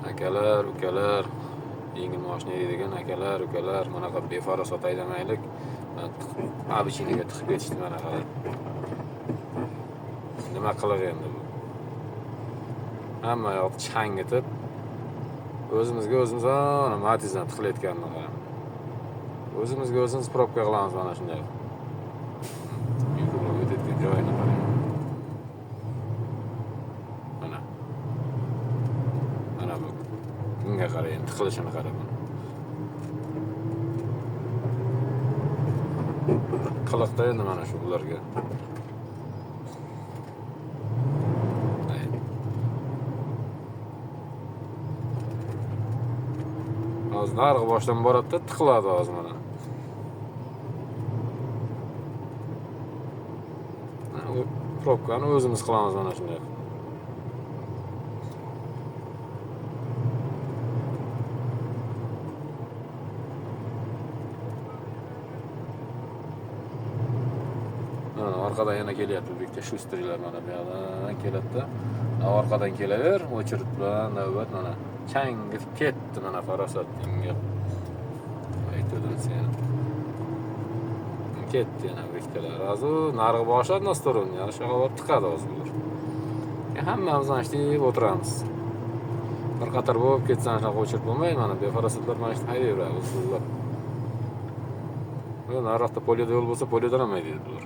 Akalar, ukalar, yengil mashina haydaydigan akalar, ukalar, bunaqa befarosat haydamaylik. Обычныйga tiqib ketishdi mana qarang. Nima qiliq endi bu? Hamma yoqni changitib, o'zimizga o'zimiz ana Matizdan tiqilayotganini qarang. O'zimizga o'zimiz probka qilamiz mana shunday. Yuki o'tayotgan joyini qarang. Mana. Mana bu. Bunga qarang, tiqilishini qarang. Qiliqda endi mana shu bularga. Hozir narigi boshdan boradi-da, tiqiladi hozir mana. Probkani o'zimiz qilamiz mana shunday. Mana orqadan yana kelyapti bitta shustrilar mana bu yoqdan keladi-da. Orqadan kelaver, o'chirib bilan navbat mana changitib ketdi mana farosatingga. Aytdim sen. Ketdi yana ikkitalar. Hozir narigi boshlar nastoronniy, ana shu yoqqa borib tiqadi hozir bular. Hammamiz mana shu yerda o'tiramiz. Bir qator bo'lib ketsa shunaqa o'chirib bo'lmaydi mana befarosatlar mana shu haydayveradi usullar. Nariroqda polida yo'l bo'lsa, polidan ham haydaydi bular.